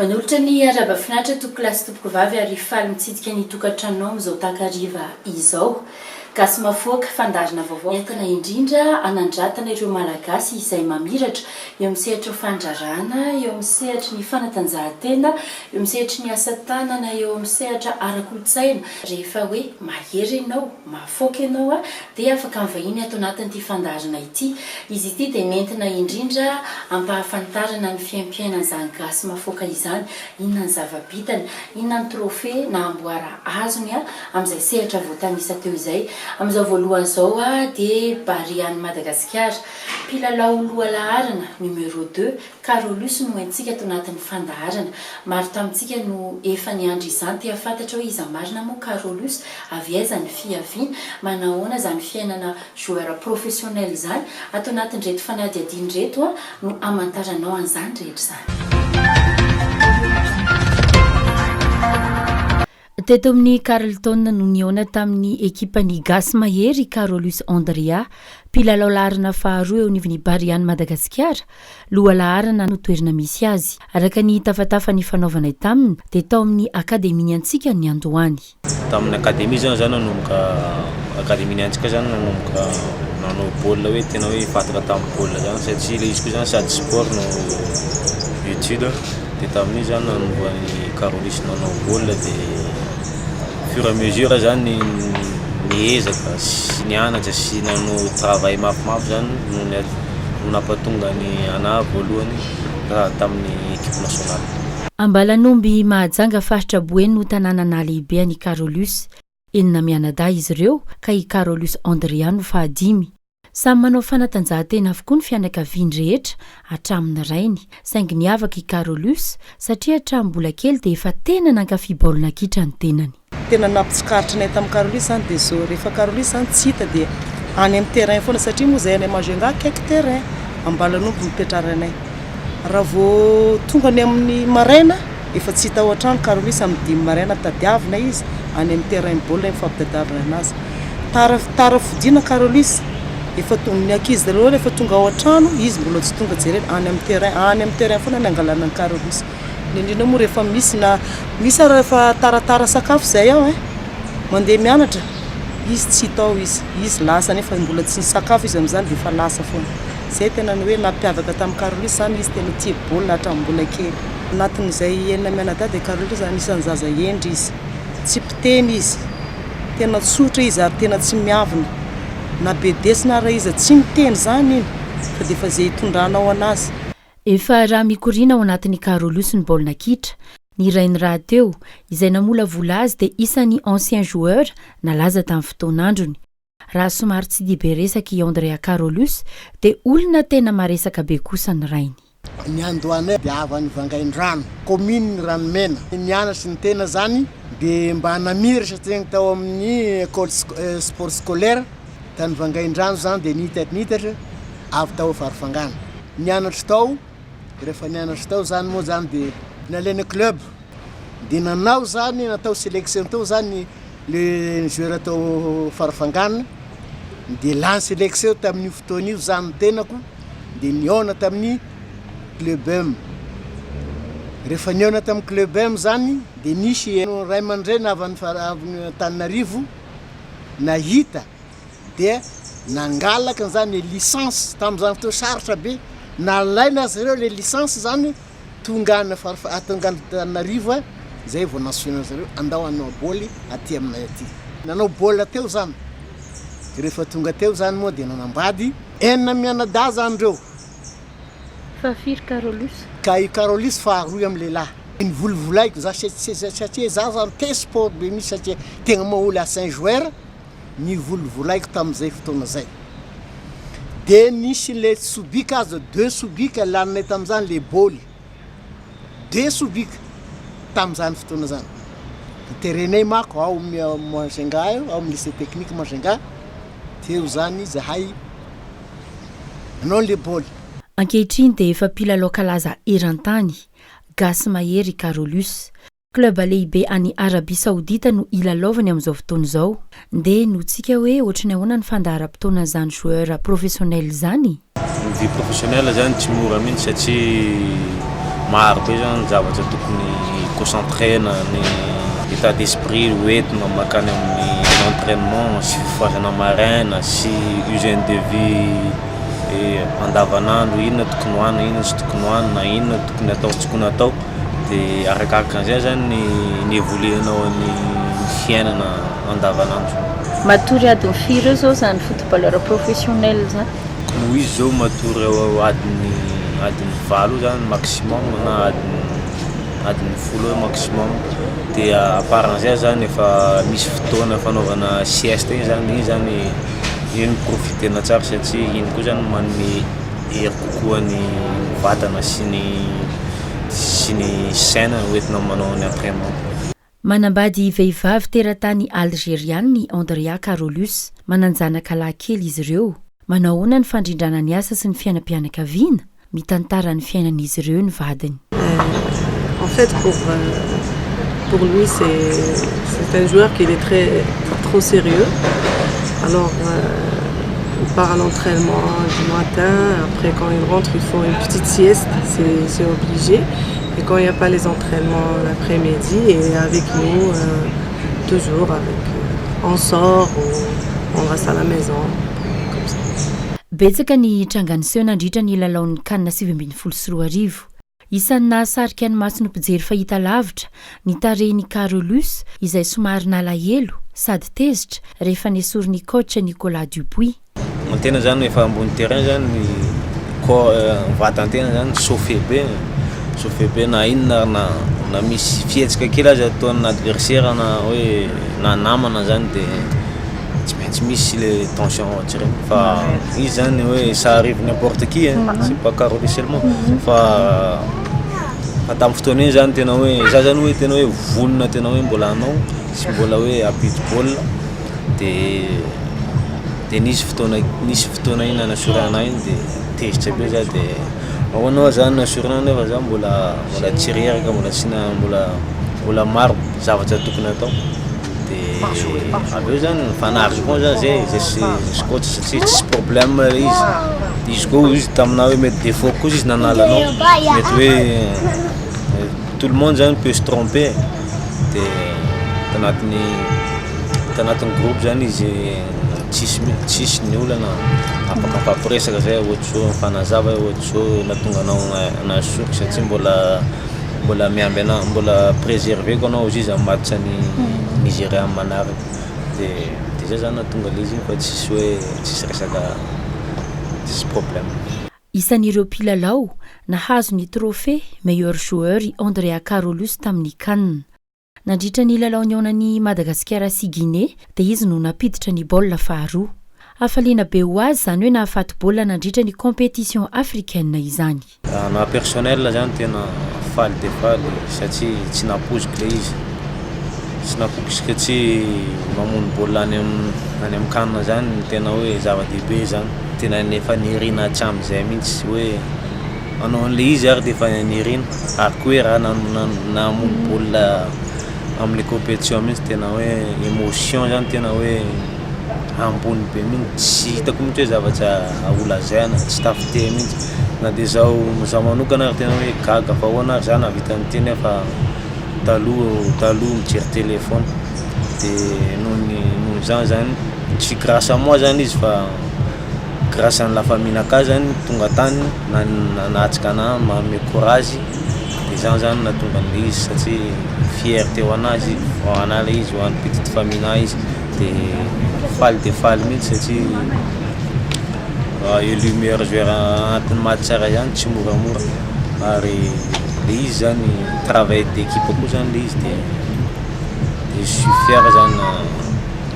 Manolotra ny arahaba finaritra tompokolahy sy tompokovavy ary faly mitsidika ny tokantranonao amin'izao takariva izao. Gasy Mafoaka, fandaharana vaovao entina indrindra hanandratana ireo Malagasy izay mamiratra eo amin'ny sehatry ny fandraharahana, eo amin'ny sehatry ny fanatanjahantena, eo amin'ny sehatry ny asa tanana, eo amin'ny sehatra ara-kolontsaina. Rehefa hoe mahery ianao, mahafoaka ianao dia afaka mivahiny ato anatin'ity fandaharana ity. Izy ity dia nentina indrindra hampahafantarana ny fiaimpiainan'izany Gasy Mafoaka izany, inona ny zava-bitany, inona ny trophée na amboara azony amin'izay sehatra voatanisa teo izay. Amin'izao voalohany izao dia Barea an'i Madagasikara, mpilalao lohalaharana, numéro deux, Carolus no entintsika ato anatin'ny fandaharana. Maro tamintsika no efa niandry izany, te hahafantatra hoe iza marina moa Carolus, avy aiza ny fiaviany, manahoana izany fiainana joueur professionnel izany. Ato anatin'ireto fanadihadiana ireto no hamantaranao an'izany rehetra izany. Teto amin'ny Carlton no nihaona tamin'ny ekipan'ny Gasy Mahery i Carolus Andrea, mpilalao laharana faharoa eo anivon'ny Barea-n'i Madagasikara, lohalaharana no toerana misy azy. Araka ny tafatafa nifanaovanay taminy dia tao amin'ny Akademian'ny Antsika ny niandohany. Tamin'ny Akademia zany za nanomboka, Akademian'ny Antsika zany nanomboka nanao baolina hoe tena hoe nifantoka tamin'ny baolina zany satria ilay izy koa zany sady sport no étude. Dia tamin'io zany nanombohan'i Carolus nanao baolina dia fur et à mesure zany niezaka sy nianatra sy nanao travail mafimafy zany no no nampatonga ny anah voalohany tamin'ny équipe nationale. Ambalanomby Mahajanga faritra Boeny no tanàna nahalehibe an'i Carolus. Enina mianadahy izy ireo ka i Carolus Andrea no fahadimy. Samy manao fanatanjahantena avokoa ny fianakaviany rehetra hatramin'ny rainy. Saingy niavaka i Carolus satria hatramin'ny mbola kely dia efa tena nankafy baolina kitra ny tenany. Tena nampitsikaritra anay tamin'i Carolus izany dia izao, rehefa Carolus izany tsy hita dia any amin'ny terrain foana satria moa izahay any Majunga akaiky terrain, Ambalanomby no ipetraranay. Raha vao tonga any amin'ny maraina efa tsy hita ao an-trano Carolus amin'ny dimy maraina tadiavina izy any amin'ny terrain baolina mifampitadiavina anazy. Tara tara fodiana Carolus efa tonga ny ankizy daholo efa tonga ao an-trano izy mbola tsy tonga jerena any amin'ny terrain any amin'ny terrain foana ny angalana an'i Carolus. Indrindra moa rehefa misy na misy ary rehefa taratara sakafo izay ao eh mandeha mianatra izy tsy hita ao izy izy lasa nefa mbola tsy nisakafo izy amin'izany dia efa lasa foana. Izay tena ny hoe nampiavaka tamin'i Carolus izany izy tena tia baolina hatramin'ny mbola kely. Anatin'izay enina mianadahy dia Carolus anisan'ny zaza hendry izy. Tsy mpiteny izy. Tena tsotra izy ary tena tsy miavona. Na bedesina ara iza tsy miteny izany iny fa dia efa izay hitondranao anazy. Efa rà mikoriana ao anatin'i Carolus ny baolina kitra. Ny rainy rahateo, izay namolavola azy dia isan'ny ancien joueur nalaza tamin'ny fotoan'androny. Raha somary tsy dia be resaka i Andrea Carolus dia olona tena maresaka be kosa ny rainy. Ny andohanay dia avy any Vangaindrano, commune Ranomena. Nianatry ny tena zany dia mba namiratra tegna tao amin'ny école sport scolaire tany Vangaindrano zany dia nitatra nitatra avy tao Farafangana. Nianatry tao, rehefa nianatry tao zany moa zany dia nalaina club dia nanao zany natao sélection tao zany le joueur tao Farafangana dia lany sélection tamin'io fotoana io zany ny tenako dia nihaona tamin'ny club M rehefa nihaona tamin'ny club M zany dia nisy ray aman-dreny avy any avy any Antananarivo nahita dia nangalaka zany licence tamin'izany fotoana sarotra be nalaina zareo le licence zany Tonga any farfa tonga any Antananarivo aho zay vao nantsoina zareo andao hanao baoly aty aminay aty. Nanao baolina teo zany, rehefa tonga teo zany moa dia nanambady. Enina mianadahy zany reo. Fahafiry Carolus? Ka i Carolus faharoy amin'ny lehilahy. Nivolovolaiko za satria za zany te sport be mihitsy satria tegna maha olo ancien joueur. Nivolovolaiko tamin'izay fotoana zay. De nisy le sobika aza, deux sobika laninay tamin'izany le bôly, deux sobika tamin'izany fotoana zany. Ny terrain-nay manko ao amin'ny Majunga io, ao amin'ny lycée technique Majunga, teo zany zahay nanao le bôly. Ankehitriny dia efa mpilalao kalaza eran-tany, gasy mahery i Carolus. Club lehibe any Arabie Saoudite no ilalaovany amin'izao fotoana izao. Ndeha henointsika hoe ohatry ny ahoana ny fandaharam-potoanan'izany joueur professionnel izany? Ny vie professionnelle zany tsy mora mihitsy satria Maro be zany ny zavatra tokony concentrena, ny état d'esprit hoentina mankany amin'ny entrainement sy fifohazana maraina sy hygiène de vie andavanandro, inona tokony hohanina, inona tsy tokony hohanina, inona tokony atao sy tsy tokony atao, dia arakaraka an'izay zany ny ny évoluer-nao ny fiainana andavanandro. Matory adiny firy eo zao zany footballeur professionnel zany? Noho izy zao matory eo ho eo adiny adiny valo eo zany maximum na adiny adiny folo eo maximum dia à part an'izay zany efa misy fotoana fanaovana sieste iny zany, iny zany iny no profiter-na tsara satria iny koa zany manome hery kokoa ny vatana sy ny sy ny saina hoentina manao ny entrainement. Manambady vehivavy teratany Alzeriana i Andrea Carolus. Manan-janaka lahy kely izy ireo. Manao ahoana ny fandrindrana ny asa sy ny fiainam-pianakaviana? Mitantara ny fiainan'izy ireo ny vadiny. En fait pour pour lui c'est c'est un joueur qui est très trop sérieux alors il part à l'entraînement du matin après quand il rentre il faut une petite sieste c'est c'est obligé et quand il n'y a pas les entraînements l'après-midi et avec nous toujours avec on sort ou on reste à la maison comme ça. Betsaka ny tranga niseho nandritra ny lalaon'ny CAN 2019. Isan'ny nahasarika ny mason'ny mpijery fahita lavitra ny tarehin'i Carolus izay somary nalahelo sady tezitra rehefa nesorin'ny coach Nicolas Dupuis. Ny tena zany efa ambony terrain zany ny corps vatan-tena zany chauffé be, chauffé be na inona na na misy fihetsika kely aza ataon'ny adversaire na hoe na namana zany de tsy maintsy misy le tension ohatry regny fa izy zany hoe ça arrive n'importe qui hein, c'est pas Carolus seulement fa fa tamin'ny fotoana iny zany tena hoe za zany hoe tena hoe vonona tena hoe mbola hanao sy mbola hoe hampiditra baolina de de nisy fotoana nisy fotoana iny nanasorana iny de tezitra be za de ahoana hoa zany nasorana nefa za mbola mbola tsy reraka mbola tsy na mbola mbola maro zavatra tokony atao de avy eo zany nifanaraka koa zany zay zay sy sy coach satria tsisy problème le izy izy koa izy taminah hoe mety défaut koa izy nanala anao mety hoe tout le monde zany peut se tromper de tanatin'ny tanatin'ny groupe zany izy tsisy tsisy ny olana afaka mifampiresaka zay ohatry zao mifanazava hoe ohatry zao nahatonga anao nahasoky satria mbola mbola miamby anah mbola préserver-ko anao hozy izy amin'ny match ny Nigeria amin'ny manaraka de de zay zany nahatonga le izy iny fa tsisy hoe tsisy resaka tsisy problème. Isan'ireo mpilalao nahazo ny trophée meilleur joueur i Andrea Carolus tamin'ny CAN. Nandritra ny lalao nihaonan'i Madagasikara sy Guinée dia izy no nampiditra ny baolina faharoa. Hafaliana be ho azy izany hoe nahafaty baolina nandritra ny compétition africaine izany. Na personnel zany tena faly dia faly satria tsy nampoiziko le izy, tsy nampoiziko satria mamono baolina any any amin'ny CAN zany tena hoe zava-dehibe zany, tena efa nirina hatramin'izay mihitsy hoe hanao an'le izy ary dia efa nirina ary koa hoe raha namono baolina amin'le compétition mihitsy tena hoe émotion zany tena hoe ambony be mihitsy, tsy hitako mihitsy hoe zavatra holazaina, tsy tafiteny mihitsy na dia zaho zaho manokana ary tena hoe gaga fa ahoana ary za nahavita an'ity nefa taloha taloha mijery télé foana de noho ny noho izany zany tsy grâce à moi zany izy fa grâce an'ny la famille-nakahy zany tonga tany nanatrika anahy manome courage de zany zany nahatonga an'le izy satria fierté ho anazy ho anahy le izy ho an'ny petite famille-nahy izy de faly de faly mihitsy satria élu meilleur joueur anatin'ny match ray zany tsy moramora ary le izy zany travail d'équipe koa zany le izy de je suis fier zany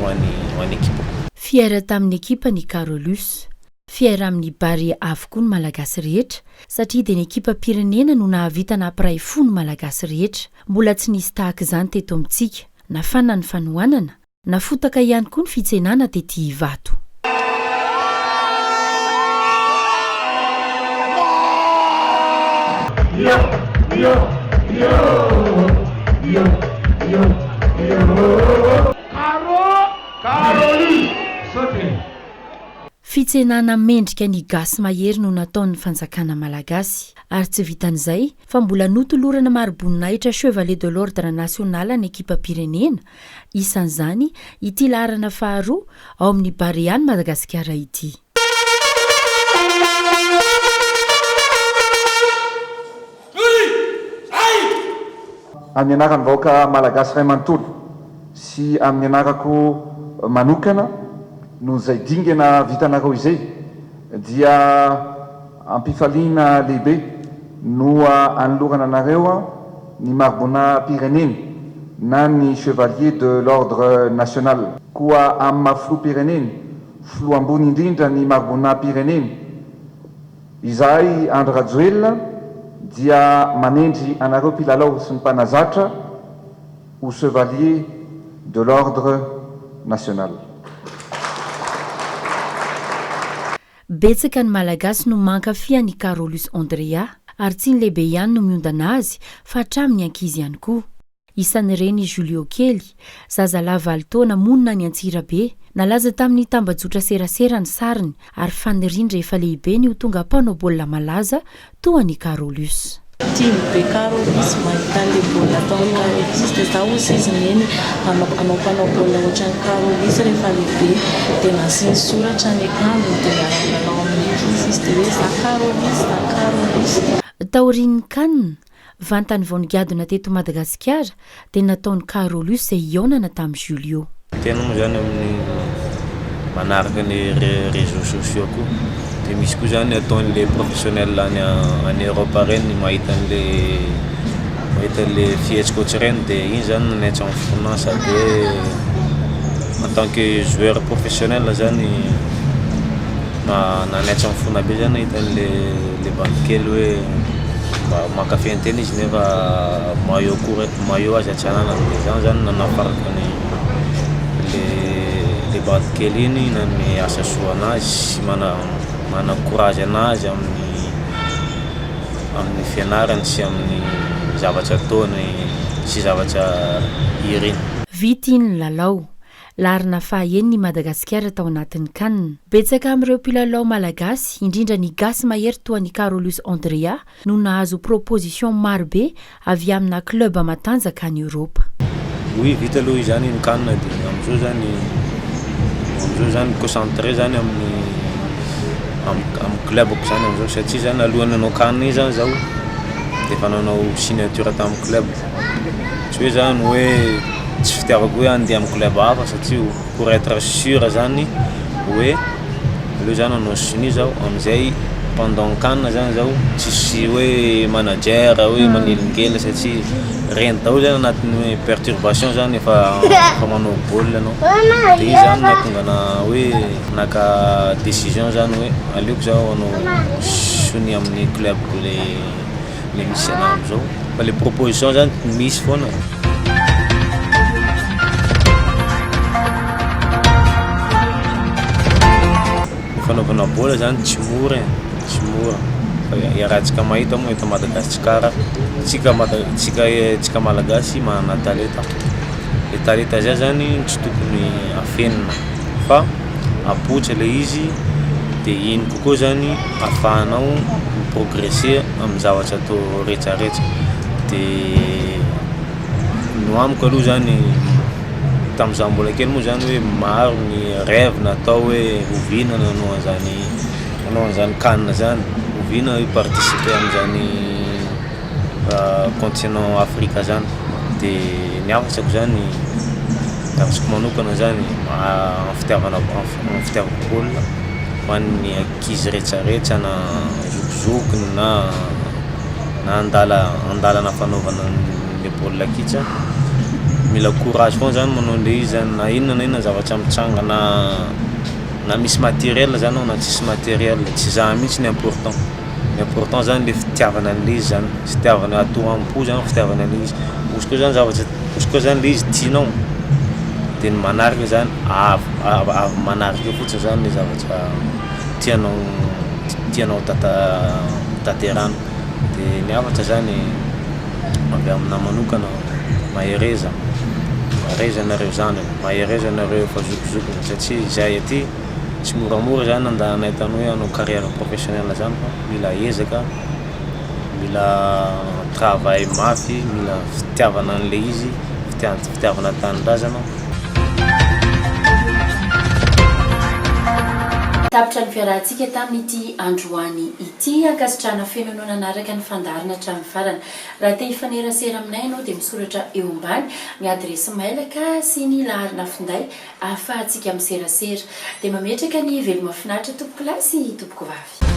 ho an'ny ho an'ny équipe. Fier tamin'ny ekipa ny Carolus. Fier amin'ny Barea avokoa ny Malagasy rehetra satria dia ny ekipam-pirenena no nahavita nampiray fo ny Malagasy rehetra. Mbola tsy nisy tahaka izany teto amintsika. Nafana ny fanohanana, nafotaka ihany koa ny fitsenana tety Ivato. Fitsenana mendrika ny gasy mahery no nataon'ny fanjakana malagasy. Ary tsy vitan'izay fa mbola notolorana mari-boninahitra Chevalier de l'Ordre National ny ekipam-pirenena, isan'izany ity laharana faharoa ao amin'ny Barean'i Madagasikara ity. Amin'ny anaran'ny vahoaka Malagasy iray manontolo sy amin'ny anarako manokana noho izay dingana vitanareo izay dia ampifaliana lehibe no anolorana anareo ny maribonahim-pirenena na ny Chevalier de l'Ordre National. Koa amin'ny maha filoham-pirenena, filoha ambony indrindra ny maribonahim-pirenena, Izahay Andry Rajoelina dia manendry anareo mpilalao sy ny mpanazatra ho Chevalier de l'Ordre National. Betsaka ny Malagasy no mankafy an'i Carolus Andrea, ary tsy ny lehibe ihany no miondana azy fa hatramin'ny ankizy ihany koa. Isan'ireny i Julio kely, zazalahy valo taona monina any Antsirabe. Nalaza tamin'ny tambajotra serasera ny sariny ary faniriany rehefa lehibe ny ho tonga mpanao baolina malaza toa an'i Carolus. Tiany be Carolus, mahita an'ilay baolina ataon'i Carolus izy dia za hozy izy neny hanao mpanao baolina ohatran'i Carolus rehefa lehibe dia nasiany soratra ny akanjony dia miara-milalao amin'ny ankizy izy dia hoe za Carolus, za Carolus. Taorian'ny can, Vantany vao nigadona teto Madagasikara dia nataon'i Carolus izay hihaonana tamin'i Julio. Tena moa zany amin'ny manaraka ny réseaux sociaux koa dia misy koa zany ataon'le professionnel any any Europe reny mahita an'le mahita an'le fihetsika ohatr'ireny dia iny zany nanaitra ny fona sady hoe en tant que joueur professionnel zany nanaitra ny fona be zany nahita an'le le bandy kely hoe mba mankafy an'tena izy nefa maillot koa maillot aza tsy ananany de zany zany nanafarako ny le le bandy kely iny nanome asa soa anazy sy mana mana courage anazy amin'ny amin'ny fianarany sy amin'ny zavatra ataony sy zavatra iriny. Vita iny ny lalao. Laharana faha-enina i Madagasikara tao anatin'ny Can. Betsaka amin'ireo mpilalao malagasy, indrindra ny gasy mahery toa an'i Carolus Andrea, no nahazo proposition marobe avy amina club matanjaka any Eoropa. Oui, vita aloha izany ny can dia amin'izao zany amin'izao zany mi-concentrer zany amin'ny amin'ny club-ko zany amin'izao satria zany alohan'ny hanao can iny zany zaho dia efa nanao signature tamin'ny club. Tsy hoe zany hoe tsy fitiavako hoe handeha amin'ny club hafa satria pour être sûr zany hoe aleo zany hanao sonia zaho amizay pendant can zany zaho tsisy hoe manager hoe manelingelina satria reny daholo zany anatin'ny perturbation zany efa efa manao baolina anao de iny zany nahatonga ana hoe naka décision zany hoe aleoko zaho hanao sonia amin'ny club-ko le le misy anah amizao fa le proposition zany misy foana. Ny fanaovana baolina zany tsy mora e, tsy mora fa iarahantsika mahita moa eto Madagasikara, tsika Mada- tsika tsika Malagasy manana talenta, le talenta zay zany tsy tokony afenina fa apoitra le izy de iny kokoa zany ahafahanao mi-progresser amin'ny zavatra atao retraretra de no amiko aloha zany tamin'izaho mbola kely moa zany hoe maro ny rêve natao hoe oviana nanao an'zany nanao an'zany can zany, oviana hi-participer amin'zany continent Afrika zany de ny hafatrako zany ny hafatrako manokana zany amin'ny fitiavana amin'ny fitiavako baolina ho an'ny ankizy retraretra na zokizokiny na na andala andalana fanaovana an'le baolina kitra, mila courage foana zany manao an'le izy zany na inona na inona zavatra mitranga na na misy matériel zany ao na tsisy matériel tsy zany mihitsy ny important. Ny important zany le fitiavana an'le izy zany, fitiavana atao am-po zany fitiavana an'le izy, ozy koa zany zavatra ozy koa zany le izy tianao de ny manaraka zany avy avy manaraka eo fotsiny zany le zavatra tianao tianao tanta- tanterahana, de ny hafatra zany avy aminahy manokana mahereza, mahereza nareo zandriny, mahereza nareo efa zokizokiny satria izahay aty. Tsy moramora zany nandehananay tany hoe hanao carrière professionnel zany fa mila ezaka, mila travail mafy, mila fitiavana an'le izy, fitiavana tanindrazana. Tapitra ny fiarahantsika tamin'ity androany ity. Ankasitrahana feno anao nanaraka ny fandaharana hatramin'ny farany. Raha te hifanerasera aminay ianao dia misoratra eo ambany ny adiresy mailaka sy ny laharana finday ahafahantsika miserasera. Dia mametraka ny veloma finaritra tompokolahy sy tompokovavy.